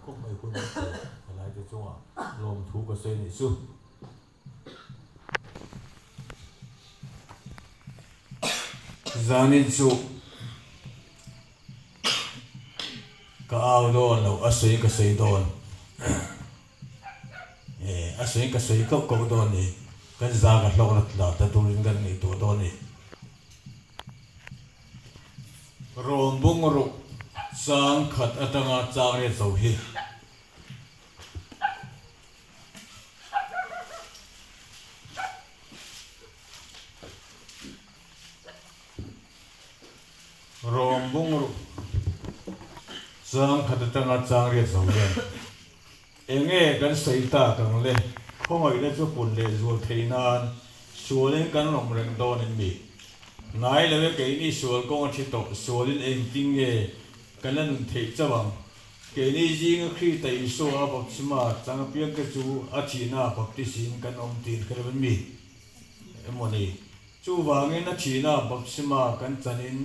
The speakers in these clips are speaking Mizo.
khawp mai hun an pe thalaite chungah lawmthu ka sawi nih chu. Zanin chu ka au dawn lo, a sawi ka sawi dawn. A sawi ka sawi kauh kauh dawn ni. Kan za ka hlawk la tla ta turin kan ngaihtuah dawn ni. Rawm bung ruk chang khat atanga chang riat zo hi. Rawm bung ruk chang khat atanga chang riat zo hian eng nge kan sawi tak ang le? Khawngaihna chu pun leh zual theih nan sualin kan lawm reng dawn em mi? Ngai lo e keini sual kawng a thi tawh, sualin engtin nge kan la nun theih chauh ang? Keini zinga Krista Isua a baptisma chang apiangte chu a thihna baptisin kan awm tih ka lo mi emaw ni? Chuvangin a thihna baptisma kan chanin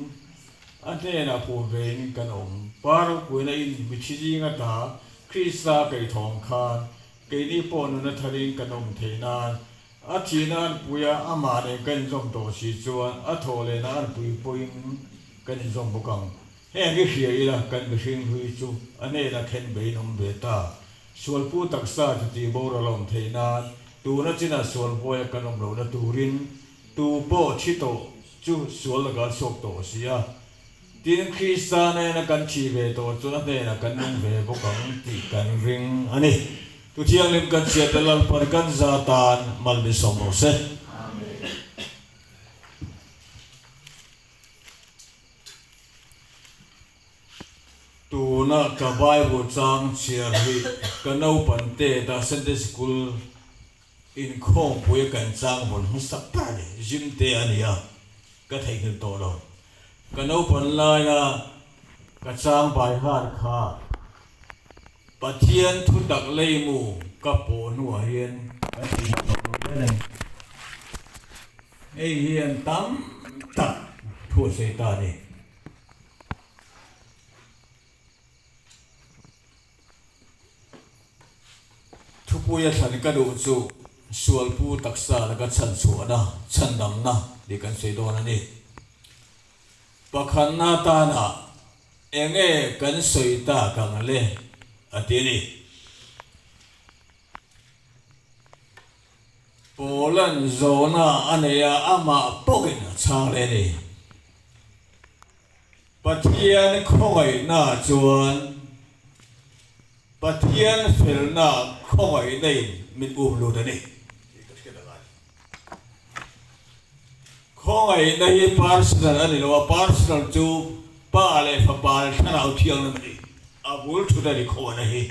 a hnenah pum vein kan awm. Pa ropuina in mithi zinga ta Krista kaihthawng khan keini pawh nuna tharin kan awm theih nan a thihna anpuia amah nen kan inzawm tawh si chuan a thawh lehna anpui pawhin kan inzawm bawk ang. Heng hi hria ila kan mihring hlui chu a hnena khen bein awm ve ta. Sualpu taksa chu tih boral a awm theih nan tuna chinah sual buaia kan awm lohna turin tu pawh thi tawh chu sual lakah a chhuak tawh si a. Tin, Krista nena kan thi ve tawh chuan a hnenah kan nung ve bawk ang tih kan ring a ni. Tu thianghlim kan chhiat te Lalpan kan za tan mal min sawm rawh se. Tuna ka Bible chang chhiar hi ka naupan te ta Sunday School inkhawmpui a kan chang vawn hmasak ber a ni, gym te a ni a, ka theihnghilh tawh lo. Ka naupan laia ka chang bai har kha Pathian thutak leimu ka pawh hnuah hian kan theihnghilh tawh lo hle a ni. Hei hian tam tak thu a sawi ta a ni. Thupuia thlan ka duh chu sualpu taksa laka chhanchhuahna, chhandamna tih kan sawi dawn a ni. Pakhatna atana eng nge kan sawi tak ang le a ti a ni. Poland zawhna a nei a, amah pawhin a chhang leh a ni. Pathian khawngaihna chuan Pathian felna khawngaihna in min um lut a ni tih ka hriat a ngai. Khawngaihna hi personal a ni lo a, personal chu Pa leh Fapa leh Thlarau Thianghlim a ni. A bul thut a ni khawngaihna hi.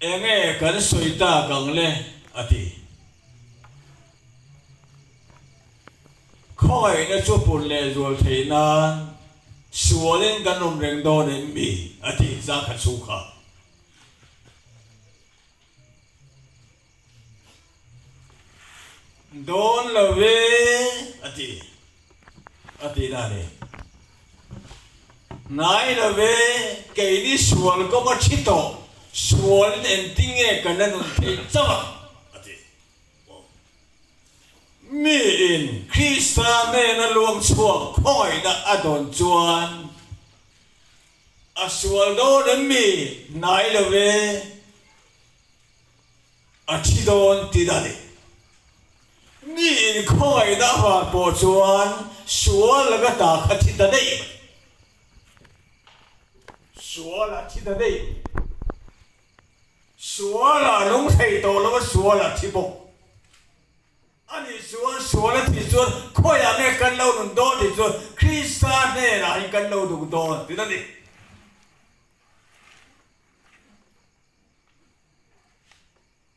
Enge kan sawi tak ang le? a ti. Khawngaihna chu pun leh zual theih nan sualin kan awm reng dawn em mi? a ti zang khat chhung kha. Dawn lo ve a ti, a ti na ni. Ngai lo ve, keini sual kawng a thi tawh, sualin engtin nge kan la nun theih chauh ang, a ti. Miin Krista hnena luang chhuak khawngaihna a dawn chuan a sual dawn em mi? Ngai lo ve. A thi dawn tih a ni. Mi inkhawngaihna avang pawh chuan sual laka ta kha thi ta daih mai. Sual a thi ta daih mai. Sual a nung thei tawh lo a, sual a thi bawk. A nih chuan sual a thih chuan khawiah nge kan lo nun dawn tih chuan Krista hnenah hi kan lo duk dawn tih a ni.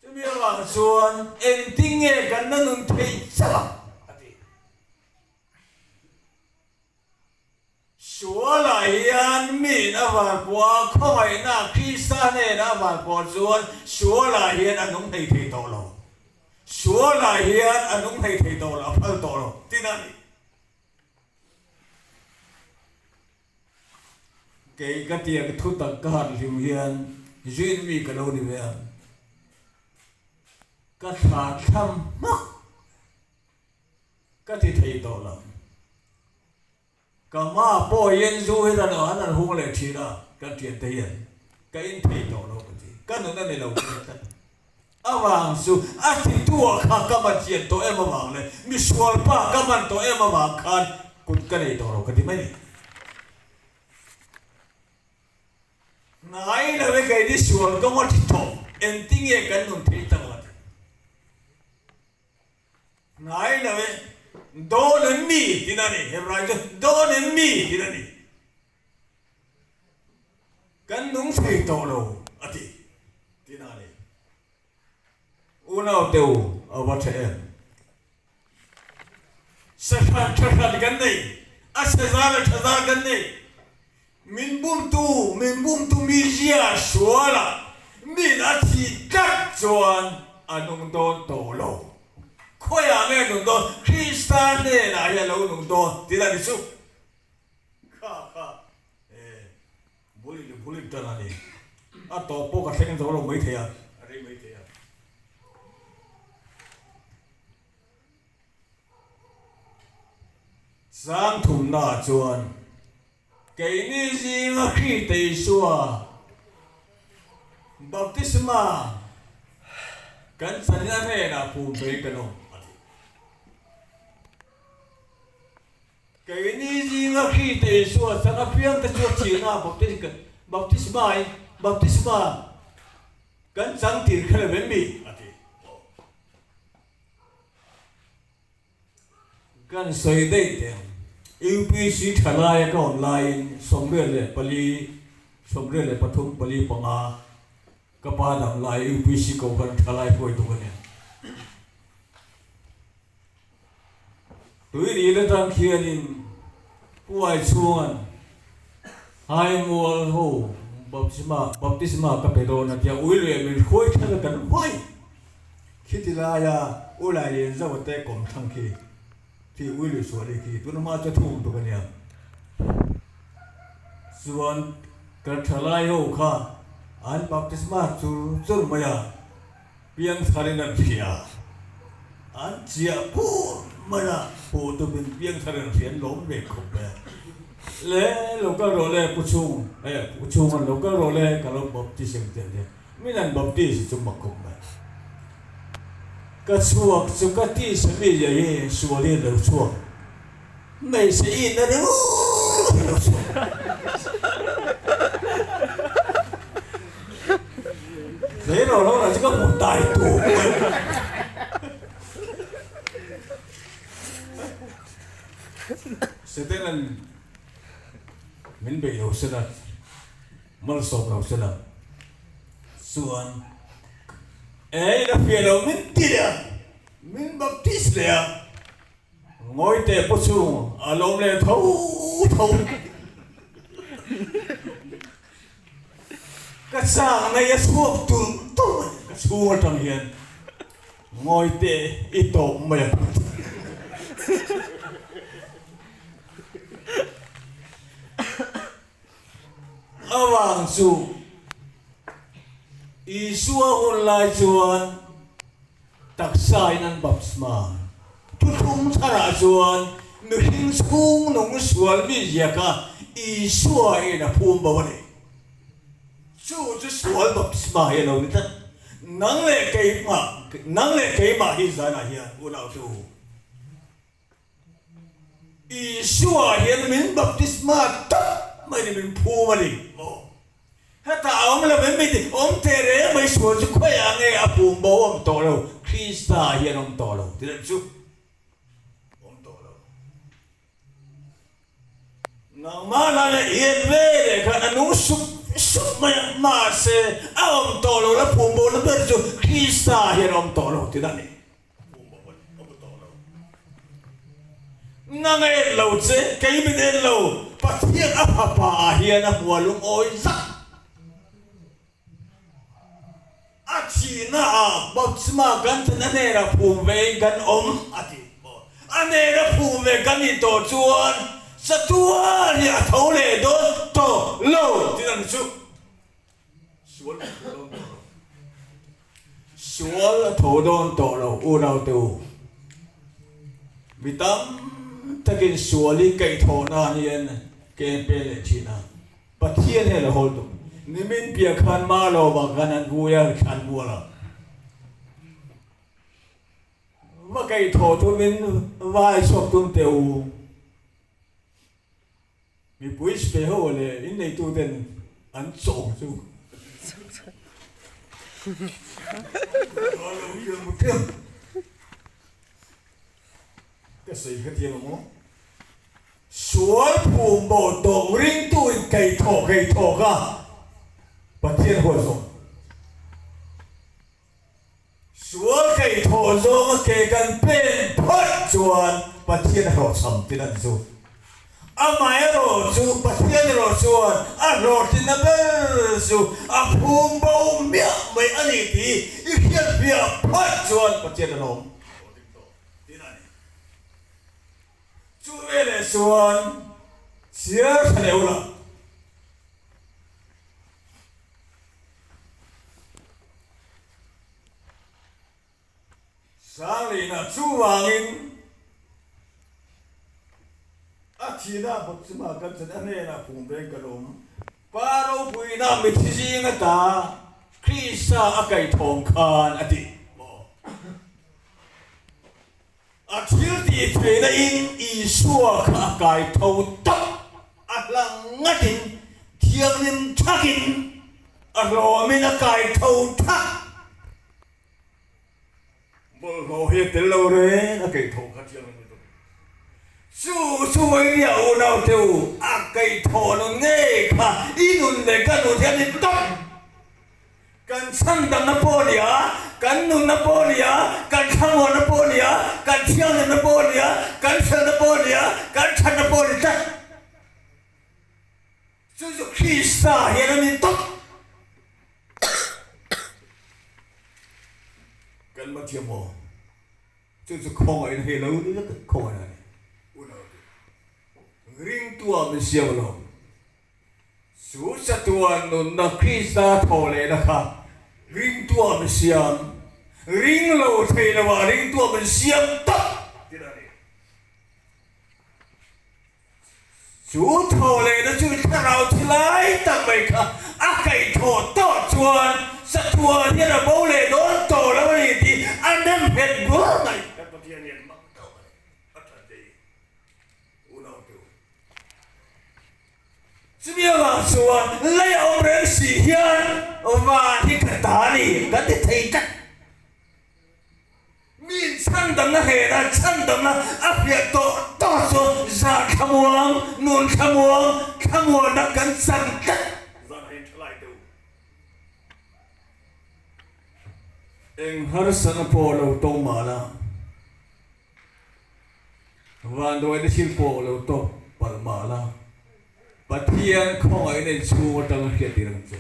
Chumi avang chuan engtin nge kan la nun theih chauh ang? a ti. Sualah hian miin a varpawh a, khawngaihna Krista hnena a varpawh chuan sualah hian a nung thei thei tawh lo. Sualah hian a nung thei thei tawh lo, a phal tawh lo tihna a ni. Kei ka tiang thutak ka han hlim hian zin mi ka lo ni ve ang. Ka thla thlam hmak ka ti thei tawh lo. Ka hma pawh hian zu hi ran an han hung leh thin a, kan thiante hian ka in thei tawh lo ka ti. Ka nun a ni lo ka ti tlat. Avang chu a tituah kha ka man chian tawh em avang leh misual pa ka man tawh em avang khan kut ka nei tawh lo ka ti mai ni. Ngai lo e keini sual kawng a thi tawh engtinge kan nun thei tak ang a ti. Ngai lo e dawn em mi tin a ni Hebrai chu dawn em mi tin a ni. Kan nung thei tawh lo a ti tin a ni. Unau te u a va tha em? Sahran tha hran kan nei, a chhe zar a tha zar kan nei. Min bumtu, min bumtu mi zia suala min a thih tlat chuan a nung dawn tawh lo. Khawiah nge nung dawn? Krista hnenah hian a lo nung dawn tih a ni chu. Kha kha e. Bul in bul in tan a ni. A tawp pawh ka thleng zo lo maithei a, a rei maithei a. Sang thumnaah chuan keini zinga Krista Isua baptisma kan channa hnenah phum ve kan awm a ti. Keini zinga Krista Isua chang apiang te chu a thihna baptisma in baptisma kan chang tir kha lo em mi? a ti. Kan sawi daih teh ang. UPC thalaia ka awm laiin 84, 83, 4, 5 ka pa dam lai UPC kohhran thalai hruaitu ka ni. Tuiril atang khianin Puai chhungan Haimual ho baptisma baptisma ka pe dawn a tia ui leh min hruai thlang a kan huai khiti laia U Lailian Zauh te kawm thlang khi khi ui lui suah ri khi tuna hma chu a thum tuk a nia chuan kan thalai ho kha an baptisma chur chur mai a. Piangtharin an hria, an chiah phur mai a, Pu Tumin Piangtharin an hria an lawm ve khawp e. Le lo kal rawh le Pu Chhung, e Pu Chhung an lo kal rawh le ka lo baptist ang tih an tia, min an baptist chu mak khawp mai. Ka chhuak chu ka tisa mi zia hi sual hi a lo chhuak, hmeichhe in a ringawt a lo chhuak. Tleirawl ho lah chu ka hmu tai tur mai. Setenan min beih lo sela, malsawm lo sela chuan ei la fiah lo min ti leh a, min baptist leh a. Ngawi teh pawh chu a lawm leh tho tho. Ka chang nei a chhuak tulh tulh mai ka chhung atang hian ngawi teh i tawp mai ang. Avang chu Isua hun lai chuan taksa in an baptisma. Thuthlung tharah chuan mihring chhung nung sual mi zia kha Isua in a phum bo a ni. Chu chu sual baptisma hi a lo ni tlat. Nang leh keimah, nang leh keimah hi zanah hian unau chu Isua hian min baptisma tak mai ni min phum a ni maw? Hetah a awm lo em miti? Awm teh reng mai sual chu khawiah nge a phum bo awm tawh lo, Krista hian awm tawh lo ti reng chu awm tawh lo. Nangmah la leh hian ve leh khan a nung sup sup mai a, mahse a awm tawh lo la phum bo na ber chu Krista hian awm tawh lo ti dah ni. Nang en lo che, kei min en lo, Pathian a fapa ah hian a hmua lungawi zak. A thihna ah baptisma kan chan a hnenah phum ve in kan awm a ti. A hnena phum ve kan nih tawh chuan chatuan hi a tho leh dawn tawh lo. ang chu. Sual a tho dawn tawh lo. Sual a tho dawn tawh lo unaute u. Mi tam takin sual hi kaihthawh nan hian ke pen leh thin a. Pathian hian a hawl tuk. Nimin piah khan Malawma khan an vui a, thlan mual a. Va kaihthawh tumin vai chhuak tum teh u. Mipui sipai ho leh inneitu ten an chawh chu. Ka sawi kha thiam ang aw. Sual phum bo tawk ringtu in kaihthawh kaihthawk a Pathian huat zawng. Sual kaihthawh zawnga ke kan pen phawt chuan Pathian a hlawhchham tin a ni chu. Amaherawh chu Pathian erawh chuan a hlawhtlinna ber chu a phum bo miah mai a ni tih i hriatfiah phawt chuan Pathian a lawm tin a ni. Chu veleh chuan chhiar tha leh ula. Sanglina chuvangin a thihna bawk chuma kan chan a hnenah phum veng kan awm. Pa ropuina mithi zing ata Krista a kaihthawm khan a ti maw? A thil tih theihna in Isua kha a kai tho tak, a hla ngatin, thianghlim thakin, a hlawmin a kai tho thak. Bawlhhlawh hi a tel lo reng, a kaih tho kha thianghlim lutuk. Chu chu Vawinia unaute u, a kaih thaw nun ngei kha i nun leh ka nun hian i tawp. Kan chhandamna pawh a ni a, kan nunna pawh a ni a, kan thlamuanna pawh a ni a, kan thianghlimna pawh a ni a, kan felna pawh a ni a, kan thatna pawh a ni tlat. Chu chu Krista hian a ni tawp. Kan ma thiam aw. Chu chu khawngaihna hi lo ni vek a, khawngaihna a ni. Unaute, ringtua min siam alawm. Chu chatuan nunna Krista thaw lehna kha ringtua min siam, ring lo thei loah ringtua min siam tak tih a ni. Chu thaw lehna chu thlarau thi lai tak mai kha a kaihthawh tawh chuan chatuan hian a bo leh dawn tawh lo a ni tih a nem nghet bur mai. Kan Pathian hian mak tawh a ni, a that ve hi. Unaute u, chumi avang chuan lei a awm reng si hian van hi ka ta a ni kan ti thei tlat. Miin chhandamna hnena chhandamna a hriat tawh tawh chu zan thlamuang, nun thlamuang, thlamuanna kan chan tlat. Zan hain thalai te u, eng harsatna pawh lo tawng mah la, Vanduaina thil pawh lo tawp palh mah la, Pathian khawngaihna in chhung atanga hriat tir ang che.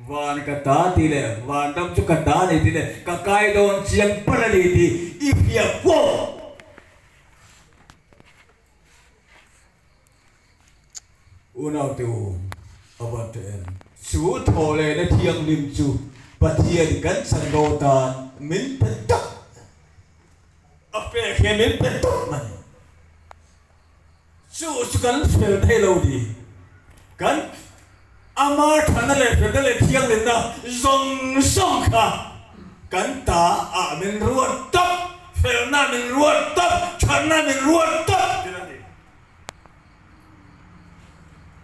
Van ka ta tih leh van ram chu ka ta a ni tih leh ka kai dawn chiang palh a ni tih i hria pawh. Unaute u, a van teh em? Chu thawhlehna thianghlim chu Pathian kan chanvo tan min pe tak a pek hian min pe tawp mai. Chu chu kan fel thei lo ni. Kan ama thana leh felna leh thianghlimna zawng zawng kha kan ta ah min ruat tawp, felna min ruat tawp, thatna min ruat tawp tih a ni.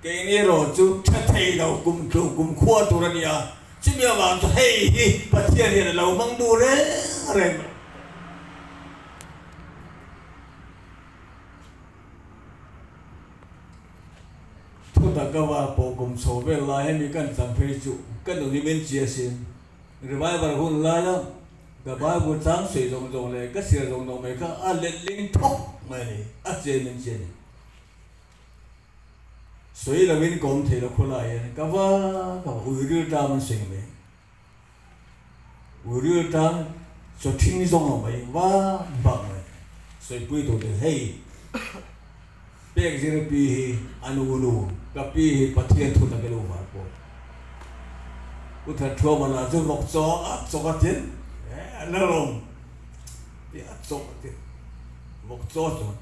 Keini erawh chu tha thei lo kum tlu kum khua tur a ni a, chumi avang chu hei hi Pathian hian a lo hmang duh reng reng mai. Thutak ka var pawh kum chho vel lai hemi kan chang phei chu ka nun hi min chi asin. Revival hun laia ka Bible chang sawi zawng zawng leh ka chhiar zawng zawng mai kha a letling thawk mai a ni, a che min chi a ni. Sawi lovin ka awm thei lo khawlai hian ka va ka va ui ril tang an sawi mai. Ui ril tang chaw thing zawng lo mai va bak mai. Sawipui tur te hei pek zir pi hi a nu nu ka pi hi Pathian thu tak i lo var pawh. Pu Thathuama lah chu vawk chaw a chawk a tin a la rawng tih a chawk a tin vawk chaw chuan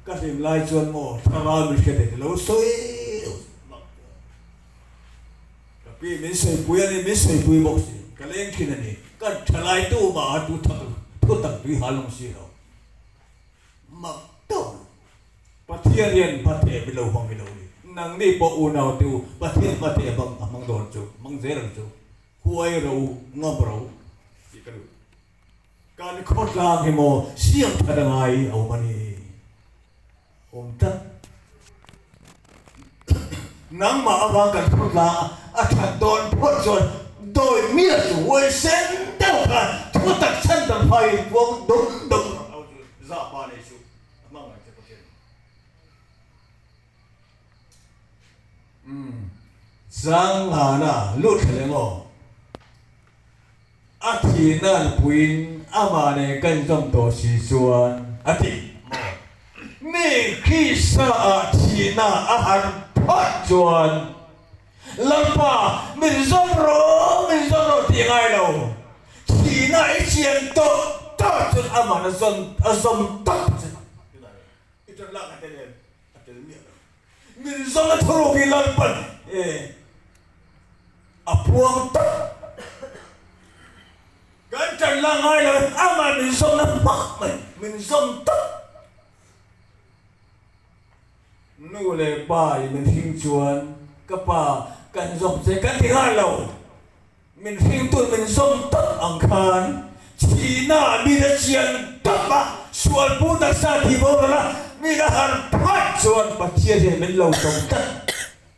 ka hlim lai chuan maw thlarau mi hre thei te lo sawi deuh mak teh ka pi min sawipui a ni min sawipui bawk si ka leng thin a ni ka thalai tu mah a tu thak thu tak tui hal awm si lo mak deuh. Pathian hian hmatheh min lo hmang hi lo ni. Nangni pawh unau te u, Pathian hmatheh bang a hmang dawn chu, hmang zel ang chu. Huai ro u, ngam ro u tih ka duh. Kan khawtlang hi maw siam that a ngai a awm a ni. Awm tlat. Nangmah avang kan khawtlang a that dawn phawt chuan dawi miah chu huaisen deuh khan thutak chhan tam phaiin puang dawm dawm rawh ho chu zahpa nei suh. A hmangaih che Pathian. Umm Zanghana lut thla leh maw? A thihna puiin amah nen kan zawm tawh si chuan a ti maw? Mi Krista ah thihna a har phawt chuan Lalpa min zawm rawh, min zawm rawh tih ngai lo. Thihna i chian tawh tawh chuan aman a zawn a zawm tak che. I ṭan lak a tel em? A tel miah lo. Min zawm a thuruk hi Lalpan e a puang tak. Kan ṭan lak ngai lo aman min zawm na hmak mai, min zawm tak. Nu leh pa i min hring chuan ka pa kan zawm che kan ti nghal lo. Min hringtu min zawm tak ang khan thihna min a chian tak a, sual pu taksa tih boral a min a har phat chuan Pathian hian min lo zawm tlat.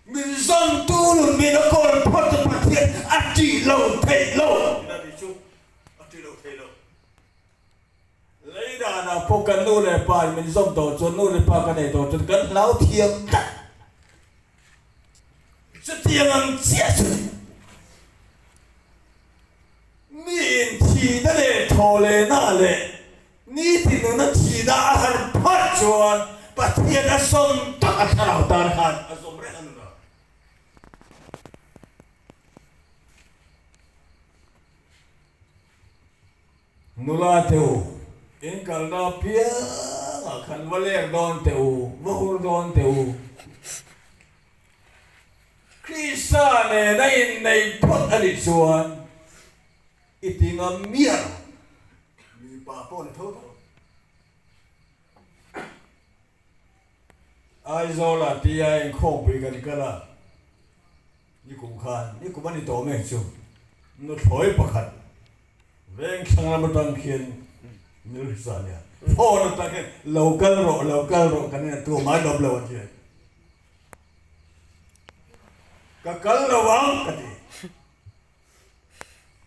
Min zawmtu nun min a kawl phawt chu Pathian a tih lo theih lo. Chu a tih lo theih lo. Lei danah pawh kan nu leh pa in min zawm tawh chuan nu leh pa ka nei tawh chuan kan hlau thiam tlat. Chutiang ang chiah chu ni. Mi in thihna leh thaw lehna leh nitin nuna thihna a har phawt chuan Pathian a zawm tak a thlarau tan khan a zawm reng a nuna. Nula te u, in kalna apiangah khan va lek dawn teh u, va hur dawn teh u. Krista nena inneih phawt a nih chuan i ti ngam miah lo. Mipa pawh ni tho tho. Aizawlah tia inkhawmpui kan kal a, nikum khan, nikum a ni tawh mai chu, nuthlawi pakhat veng thlang lam atang khian Milrisa nia phone atang khian lo kal rawh, lo kal rawh kan ina tu mai lawm lo an ti a, ka kal lo ang ka ti.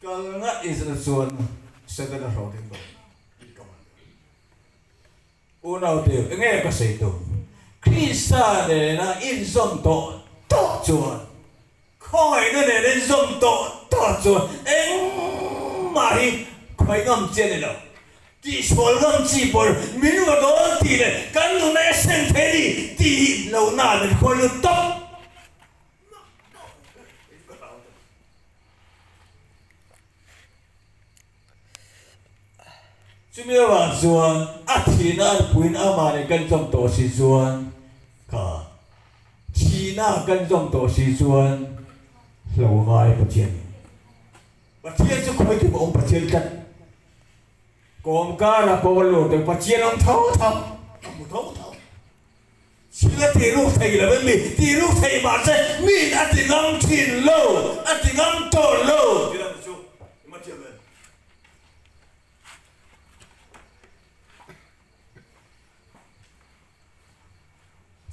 Kal ngah Israel chuan Setana hlawhtling dawn tih ka man deuh. Unaute, enge ka sawi tum? Krista nena inzawm tawh tawh chuan, khawngaihna nena inzawm tawh tawh chuan engmah hi khawih ngam chi a ni lo. Tihsual ngam chi pawh min va dawn tih leh kan nuna e seng thei a ni tih hi lohna min khawi lut tawp. Chumi avang chuan a thihna an puiin amah nen kan zawm tawh si chuan kha thihna kan zawm tawh si chuan hlo ngai Pathian in Pathian chu khawi kim awm Pathian tlat kawmkara pawh a lut Pathian awm tho tho a hmu tho tho. Thil a ti ruk thei lo em mi? Ti ruk thei mahse miin a ti ngam thin lo, a ti ngam tawh lo. Ti lang chu i ma thiam em?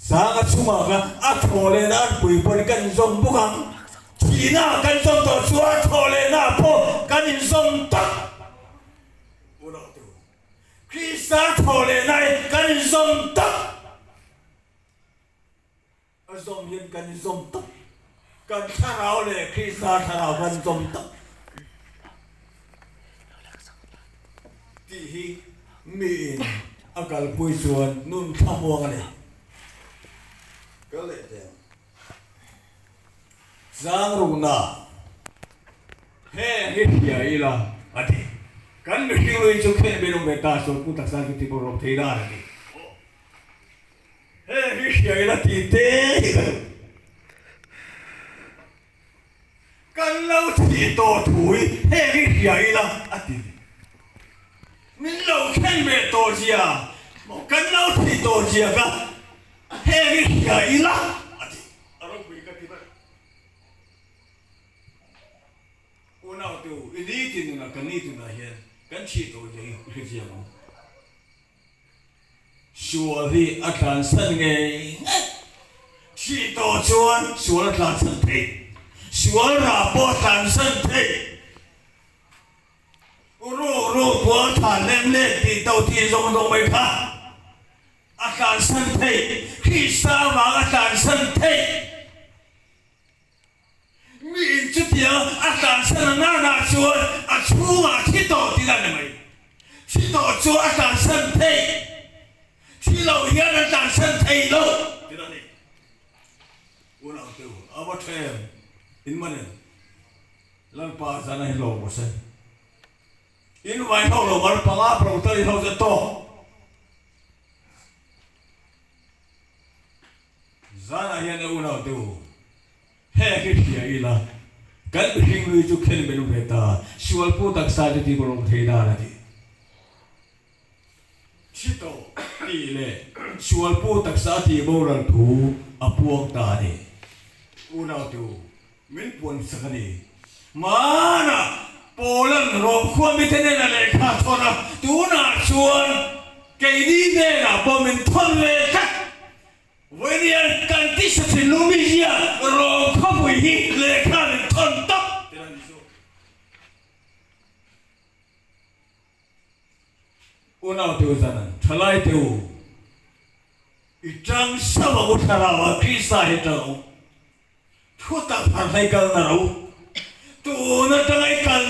Sanga chungah khan a thaw lehna an pui pawn kan inzawm bawk ang. Thihna kan zawm tawh chu a thaw lehna pawh kan inzawm tak. Unau te u. Krista thaw leh nai kan inzawm tak. A zawm hian kan inzawm tak. Kan thlarau leh Krista thlarau kan zawm tak tih hi miin a kalpui chuan nun thlamuang a ni. Kal leh teh ang. Zangruna. Heng hi hria ila a ti. Kan mihring lui chu khen min awm ve ta sual pu taksa chu ti bawrh thei dan a ti. Heng hi hria ila tih te hi ka duh. Kan lo thih tawh thu hi heng hi hria ila a ti. Min lo khen ve tawh zia maw kan lo thih tawh zia kha heng hi hria ila a ti. A ropui ka ti ber. Unau te u, i nitin nunah kan nitin ah hian kan thih tawh zia hi i hre chiang ang. Sual hi a tlansan ngei ngei. Thih tawh chuan sual a tlansan thei. Sual rah pawh a tlansan thei. Ruk ruk pual than lem lem tih to tih zawng zawng mai kha a tlansan thei. Krista avang a tlansan thei. Miin chutiang a tlansan a nana chuan a chhungah thi tawh tih a ni mai. Thi tawh chu a tlansan thei, thi loh hian a tlansan thei lo tih a ni. Unau te u, a va tha em? In man em? Lalpa zan a hi hlawm rawh se. In vai ho lo mar panga pro tal in ho chu a tawk. Zanah hian a unau te u, heng hi hria ila, kan mihring lui chu khen men ve ta, sual pu taksa chu tih rawng thei dan a ti. Thi tawh tih leh sual pu taksa a tih boral thu a puang ta a ni. Unau te u, min puan sak a ni. Hmanah Poland rawm khua mite nen a lehkha a thawn a, tunah chuan keini hnenah pawh min thawn ve tlat. Vawinia kan tisa thinlung mizia rawm khawpui hi lehkha min thawn tawp tel a ni chu. Unau teu zan thalai teu i tang sauh ang u thlarau ah Krista hi tang ang u. Thu tak har hlei kalna ro. Tun atanga i kalna.